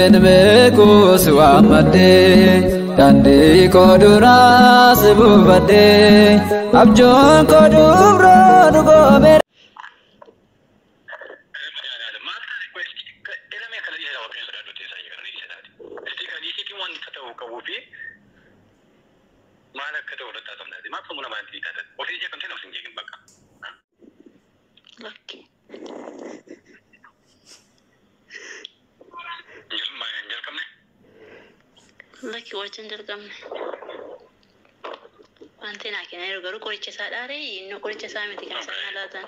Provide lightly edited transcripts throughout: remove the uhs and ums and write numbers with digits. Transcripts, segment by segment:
Beeku si waammadhee daandii koo duraa si buufadhee abjuun koo dubroo dhugoomee. Maal akka ta'u irratti haasofnaati. Maaf sammuu namaa hin taatan? Ofii jeeqamtee nama hin jeeqin bakka. Lakki. Hin jalqabne? Lakki, qoricha hin jalqabne. Wanti naa kennan jiru garuu qoricha isaa dhaaree inni qoricha isaa miti kan isaan naa laatan.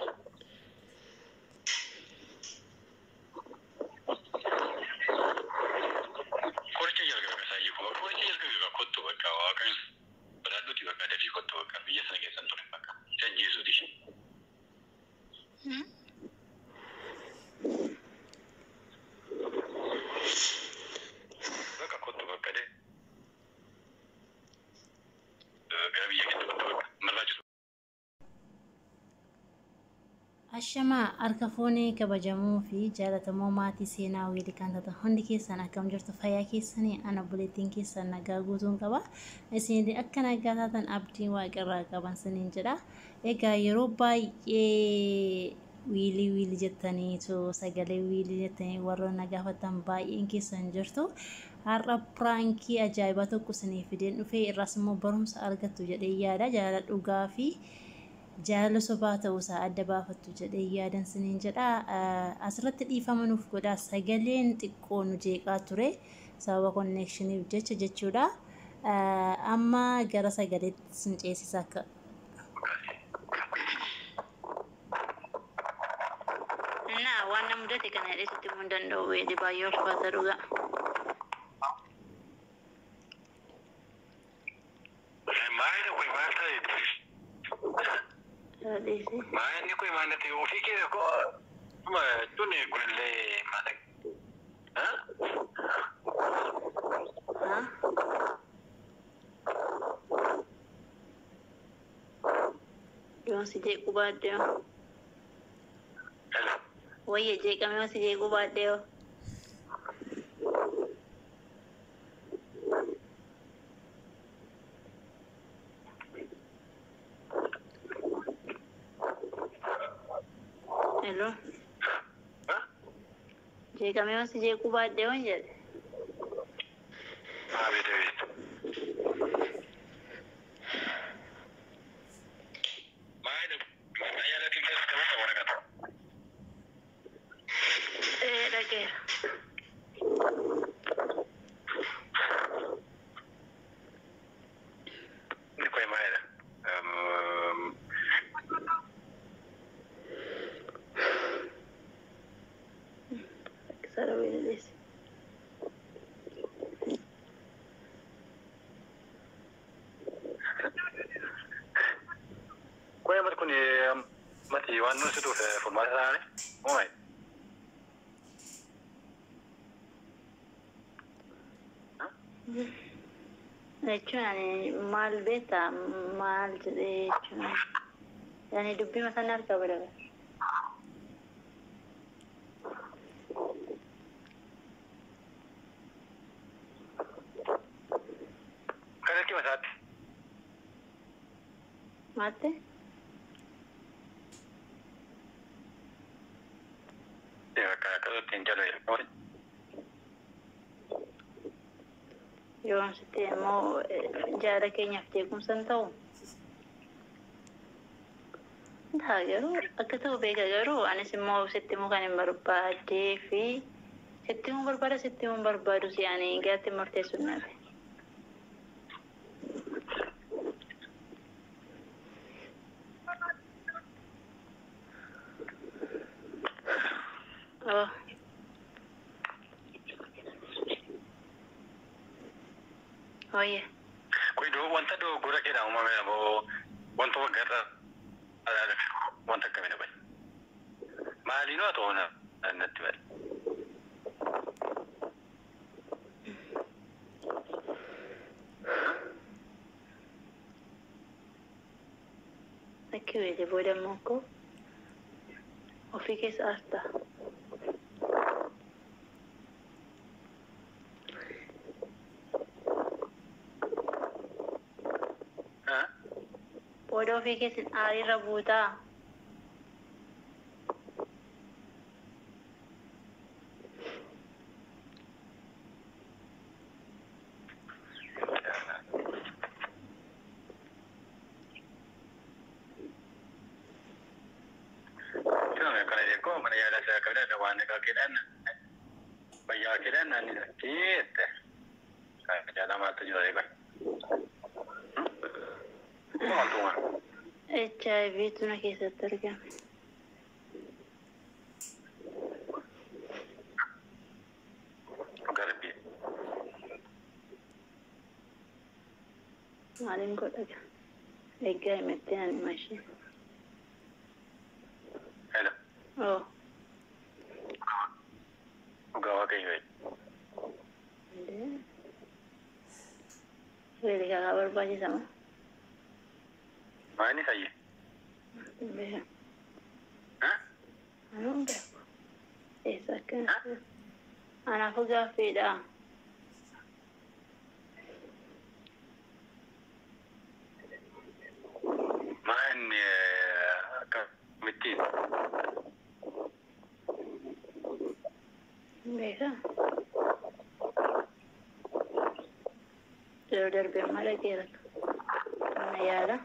Qoricha jalqabe isaa koo. Qoricha jalqabe kottu bakka Waaqayyo sodaadhuuti bakka dafii kottu bakka biyya sana keessa hin ture bakka. Ajjeesuuti ishee. Bakka kottu bakka de. Gara biyya keetti kottu bakka. Barbaachisu. Ashamaa, harka fuunee kabajamoo fi jaallatamoo maatii Seenaa Wiilii kan taatan hundi keessan, akkam jirtu? Fayyaa keessanii? Ana buleettiin keessan nagaa guutuun qaba. Isin akka nagaa taatan abdiin waaqarraa qaban saniin jedha. Egaa yeroo baay'ee wiilii wiilii jettaniitu, sagalee wiilii jettanii warroonni na gaafatan baay'een keessan jirtu. Har'a prankii ajaa'ibaa tokko isinii fideen dhufee irraas immoo barumsa argattu jedhee yaada. Jaalala dhugaa fi jaalala sobaa ta'uusaa adda baafattu jedhee yaadan siniin jedha. Asirratti dhiifama nuuf godhaa, sagaleen xiqqoo nu jeeqaa ture sababa connectioniif jecha jechuudha. Amma gara sagaleetti sin ceesisa akka. Innaa waan na mudate kana jedhee sitti himuu hin danda'u, weeli baay'ee ulfaata dhugaa. Maalidha kun, maal ta'e? Dhiisi. Maalni kun maal ta'e ofii kee jechuun kunillee maal? Haa? Yoon si jeequu baadhee hoo? Hello. Wayya, jeeqamee yoo si jeequu baadhee hoo? Hello. Jeeqamee yoo si jeequu baadhee hoo jedhe. Abeet abeet. Maalidha? Mana yaalaatiin taasifamu waraqata. Ee, dhaqeera. Inni kun maalidha? Rakkisaadha weeli, dhiisi. Kun mati kun mati waan nuti tuuf furmaata isaanii uume. Jechuun ani maal beektaa, maal jedhee jechuun ani dubbii mataan harka bada. Kallattii masaatti. Maatte? Bakka akkasitti hin jalu. Yoon sitti immoo jaala keenyaaf jeequmsa hin ta'u. Ta'a garuu akka ta'u beeka, garuu anis immoo sitti himuu kan hin barbaadee fi sitti himuu barbaada, sitti himuu hin barbaadu si ani gaatti murteessu hin dhabe. Oh. Wayya. Kun wanta dogoggora keedhaan uumame moo wanta waggaarraa wanta akkamii bari? Maaliin haa ta'u natti bari? Lakki weele, booda immoo koo ofii keessa aarta. Booda ofii keessan aariirra buutaa. Kana jechuun mana yaalaa isaa qabda waan keedhaan fayyaa keedhaan naanni jette. Jaalaa maaltu jira eegaa. Maaltu waan? HIV tu na keessatti argame. Garbii. Maaliin godha gaa? Eeggaa himattee ani mashee. Hello. Oh. Dhugaa waaqayyoo. Weeli kakaa barbaachisama. Maali sayyi? Beeka. Anuu hin beeku. Eessa akkana? Anaafuu gaaffiidha. Maanni akkamittiin? Beeka. Yeroo darbee amma dhaqeera. Mana yaala.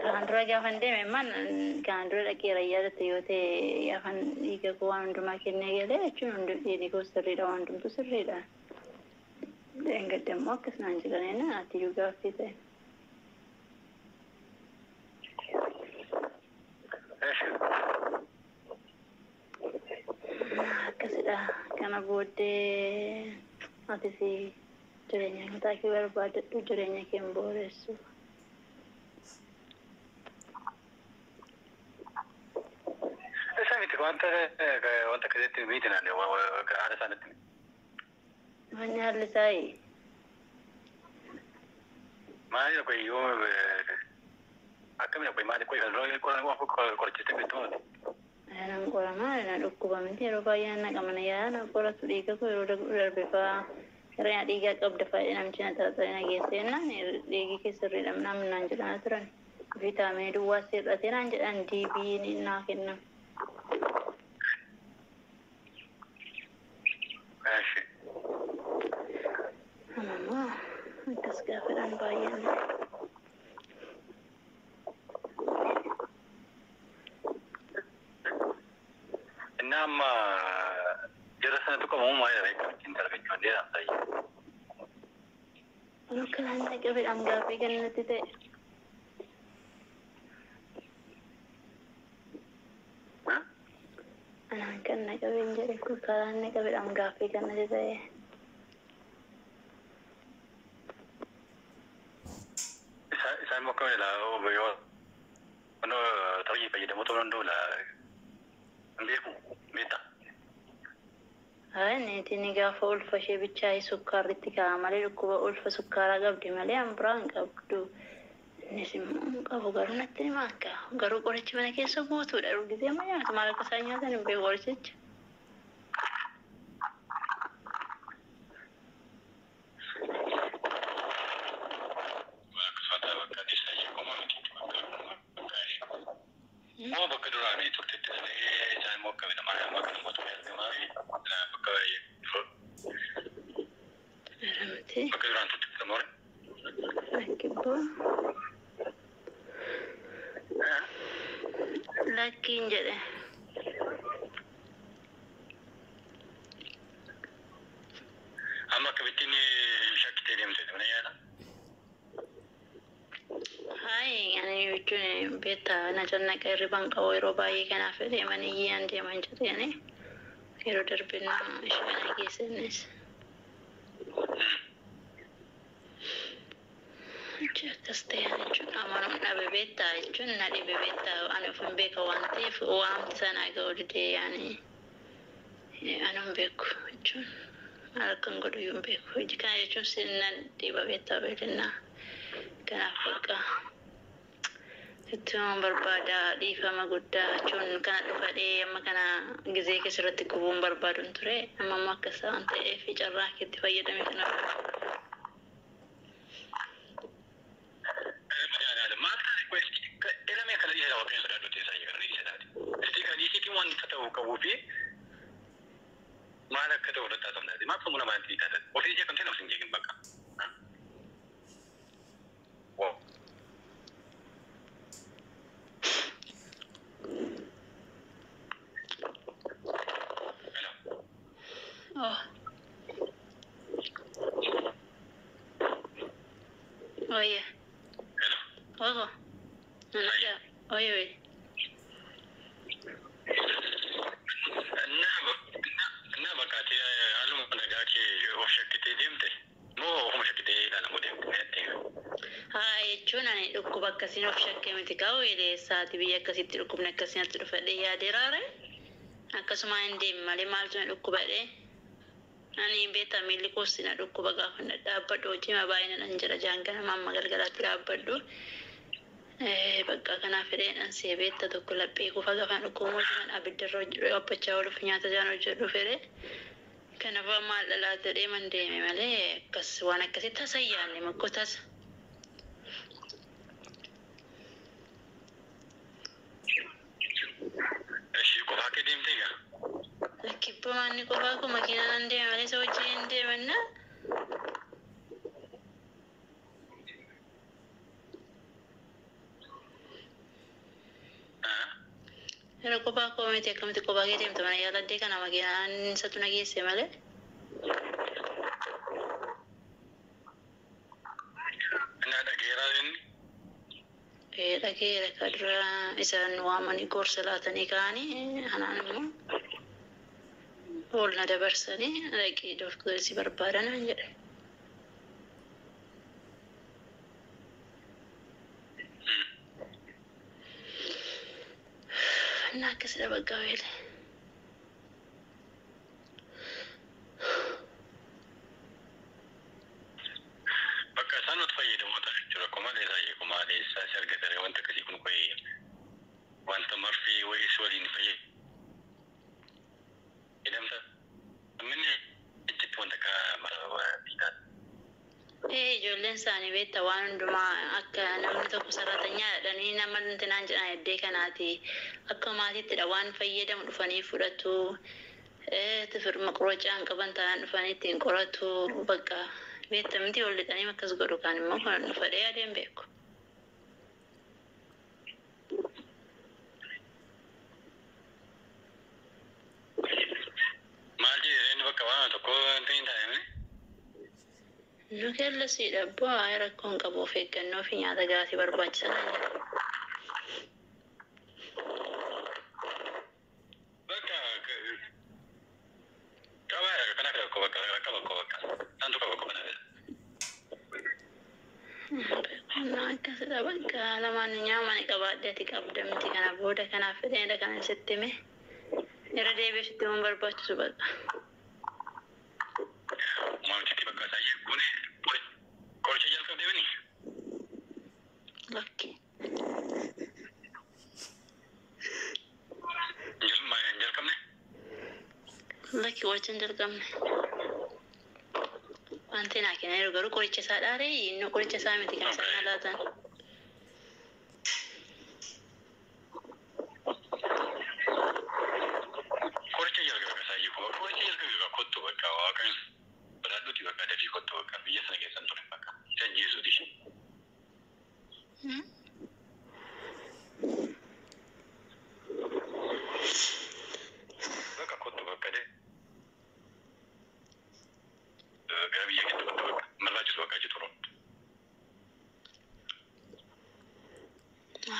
Kanaan dura gaafan deeme man kanaan dura dhaqeera yaadatte yoo ta'e gaafan dhiiga koo waan hundumaa kennee galee jechuun hundi dhiigni koo sirriidha waan hundumtu sirriidha. Dheengadda immoo akkas naan jedhanii ati iyyuu gaaffii ta'e. Akkasidha. Kana booddee atis jireenya mataa kee barbaadadhu jireenya kee hin booressu. Isa miti wanta wanta akkasitti miti naannoo haala isaanitti. Manni haalli isaa Maali qoy yoo akkamina qoy maali qoy kan qorichiste beektu Nan qoramaa na dhukkuba miti yeroo baay'ee na naqa mana yaala na qoratu dhiiga koo yeroo darbe fa'aa hir'ina dhiigaa qabda fa'aa namichi na xaraxaree na geessee naan dhiigi kee sirriidha namni naan jedhaa turan. Viitaaminii duwwaa sirratee naan jedhan diibii naa kennan. Eshi. Amma akkas gaafadhaan baay'een. Inni amma jara sanatti qomamu maali akkamittiin argachuu dandeenya sayyi? Akkanaan na qabeedhaan gaaffii kennatti ta'e. Anaan kan na qabeen jedhe kun karaan na qabeedhaan gaaffii kennatti ta'e. Isaan immoo akkamidha yoo tarii fayyadamoo ta'uu danda'u laa hin beeku beektaa? Haa niitiin gaafa ulfa ishee bichaa sukkaarritti kaa'a malee dhukkuba ulfa sukkaaraa qabdi malee an biraa hin qabdu. Innis immoo hin qabu garuu natti hima akka garuu qorichi mana keessa guutuudha gisee amma nyaatu maal akka isaan nyaatan hin beeku qorichicha. Moo bakka duraanii turtetti isaan immoo akkamidha maal amma kan mootummaa argamaa bakka Miti. Bakka duraan turtetti moo? Lakkibboo. Lakkiin jedhe. Amma akkamittiin shakkitee deemte mana yaala? Hayi ani jechuun beektaa na cannaqa hirribaan qabu yeroo baay'ee kanaaf deeman iyyaan deeman jedhani yeroo darbina ishee kana geessanis. Akkas ta'e jechuun amanuun dhabe beektaa jechuun na dhibe beektaa ani of hin beeka waan ta'eef waamti sanaa ga'u didee yaani ani hin beeku jechuun maal akkan godhu iyyuu hin beeku. Kana jechuun sirna dhiba beektaa beekannaa. Kanaaf bakka Sitti himuun barbaada dhiifama guddaa jechuun kana dhufadhee amma kana gizee keessatti gubuun barbaaduun ture amma immoo akkas waan ta'eef carraa keetti fayyadame kana. Maal elame kana dhiisa waaqayyo sodaadhu isaa kana dhiisa taate. Isti kan dhiisitti wanta ta'uu qabuu fi maal akka ta'u irratti haasofnaati. Maal sammuu namaa itti taate. Ofii jeeqamtee nama sin jeeqin bakka. Wow. Hello. Oh. Oye. Hello. Ojo. No, oye, oye. እና በቃ haaluma nagaa kee of shakkitee deemte moo ofuma shakkitee ilaalamuu deemte natti? Haa jechuun ani dhukkuba akkasiin of shakkee miti qabu sa'aatii biyya akkasitti dhukkubni akkasiin natti dhufadhee yaadeeraare akkasuma hin deemi malee maaltu na dhukkubadhee ani beektaa miilli koos na dhukkuba gaafa na dhaabbadhu hojii baay'ina nan jira jaanganama amma galgalaatti dhaabbadhu. Bakka kanaaf fedheen ansee beektaa tokko laphee kufa gaafa dhukkuba hojii abiddarra dhaabbachaa ooluuf nyaata jaan hojjedhu fedhee. Kanaaf maal dhalaa jedhee man deeme malee akkas waan akkasii tasa hin yaadne makkoo tasa. Ishii qofaa kee deemtee egaa? Kibba manni qofaa kun makiinaan deeme malee isa wajjin hin deemanna. Yeroo qofaa koo miti akkamitti qofaa kee deemta mana yaaladdee kana makiinaan isatu na geesse malee. Innaa dhageeraa inni? Dhageera ka dura isaan waamanii gorsa laatanii ka'anii anaan immoo ol na dabarsanii dhaqee doktorri si barbaadan naan jedhe. እና akkasidha bakka weele. Bakka isaan nuti fayyadamoo ta'a jechuudha. Komalee isaa komalee isaa si argatare wanta akkasii kun koyi wanta marfee wayii si waliin fayyadamta. Minni itti wanta akka bitaa. Ijoolleen isaanii beektaa waan hundumaa akka namni tokko sararatanyaa jedhanii nama intinaan jedhan eddee kanaati. Akka maatiittidha waan fayyadamu dhufanii fudhatu. Maqroocaan qaban taanaan dhufanii ittiin qoratu bakka beektaa miti ol lixanii akkas godhu kaan immoo kan dhufadhee adeem beeku. Maal jedhee inni bakka waan tokko wanti hin taane? Nu kellasiidha bu'aa rakkoon qabu of eeggannoo fi nyaata gaarii barbaachisan. Bakka qabaa kanaaf rakkoo bakka qaba koo bakka naantu qaba koo kanaaf. Akkasidha bakka lamaan nyaamani qabaadheeti qabda miti kana booda kanaaf fedheedha kana sitti hime. Irra deebi'ee sitti himuun barbaachisu bakka. Maamtitti bakka isaa kun qoricha jalqabdee bini? Lakki. Hin jalqabne? Lakki qoricha hin jalqabne. Wanti naa kennan garuu qoricha isaa dhaaree inni qoricha isaa miti kan isaan na laatan. Qoricha jalqabe isaa iyyuu qoricha jalqabe kottu bakka waaqayyo sodaadhuuti bakka dafii kottu bakka biyya sana keessan ture bakka isa ajjeesuuti ishee. Bakka kottu bakka de gara biyya keetti kottu bakka barbaachisu bakka achi turu.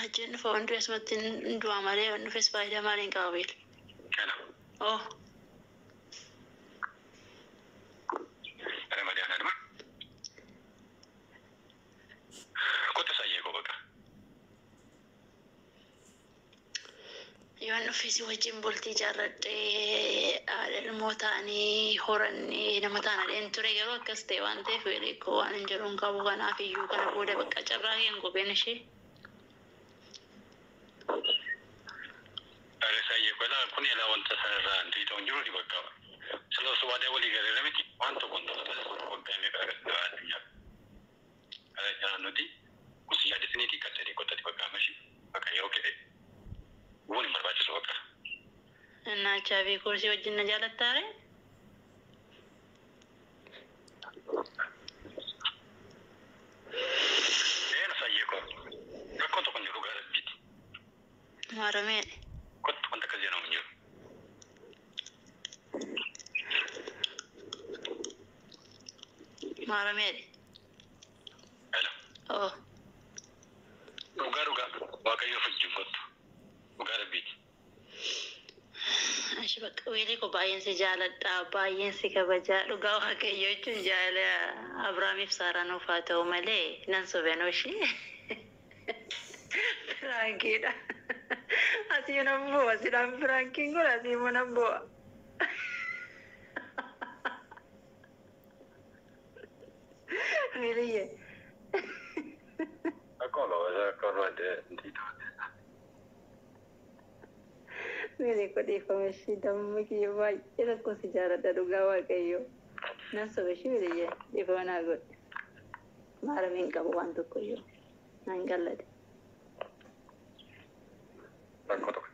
Hajjiin dhufa wanti asumatti hin du'a malee waan dhufes faayidaa maalii hin qaba beela. Kana. Oh. Gara madiyaana dhuma. Kottu isaa koo bakka. Yoon dhufes wajjin bultii ijaarradhee haadha ilmoo ta'anii horannee nama ta'an ture garuu akkas ta'e waan ta'eef weelii koo waan hin jedhu hin qabu kanaaf iyyuu kana booda bakka carraa keen kopheen ishee. Balaa kun ilaa wanta sanarraa wanti ta'u hin jiru bakka. Sila osoo waadaa walii galeera miti waan tokko hin ta'u waggaa meeqa addunyaa. Kana jala nuti kusi yaadisniiti qaccadee qottati bakka ammashi bakka yeroo kee gubuun hin barbaachisu bakka. Naachaa fi kursii wajjin na jaalattaare? Eena sayyee koo rakkoon tokko hin jiru gara rabbiiti. Maaramee. Kottu wanta akkas jedhamu hin jiru. Maaramee. Hello. Oo. Dhugaa dhugaa waaqayyoof wajjin kottu dhugaa rabbiiti. Ashi bakka weelii koo baay'een si jaaladha baay'een si kabajaa dhugaa waaqayyo jechuun jaala Abrahaamiif Saaraan nuuf haa ta'u malee nan sobeen ishee. Piraankiidha. Asii nan bu'a sidhaan piraankiin kun asii immoo nan bu'a. Weeliyyee. Akkuma qaba akka barbaade wanti ta'u. Weelii koo dhiifama ishee damma kiyya baay'ee tokko si jaaladha dhugaa waaqayyo. Nan sobe ishee weeliyyee dhiifama naa godhe. Maarameen qabu waan tokkoyyuu naan gallate. Rakkoo tokko.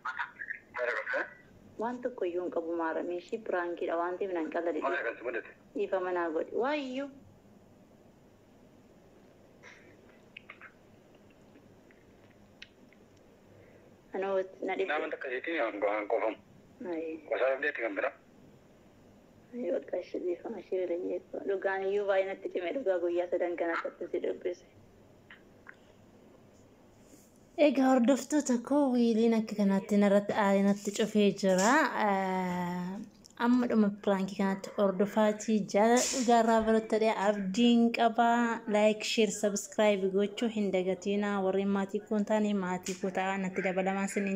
Waan tokkoyyuu hin qabu maaramee ishee piraankiidha waan ta'eef naan qallate. Maal kan si mudate? Dhiifama naa godhe. Waayyuu. Anoo na dhibbe. Nama akkasiitiin hin qofamu. Gosa dhabdeetti kan biraa. Bakka ishee dhiifama ishee waliin dhugaan iyyuu baay'ee natti cime dhugaa guyyaa sadan kana akkatti si dubbise. Egaa hordoftoota koo wiiliin akka kanaatti narratti aaree natti cufee jira. Amma dhuma piraankii kanatti hordofaatii jaalala dhugaarraa barattadhe abdiin qaba. Like, share, subscribe gochuu hin dagatinaa. Warreen maatii koo hin taane maatii koo ta'aa natti dabalamaa isiniin.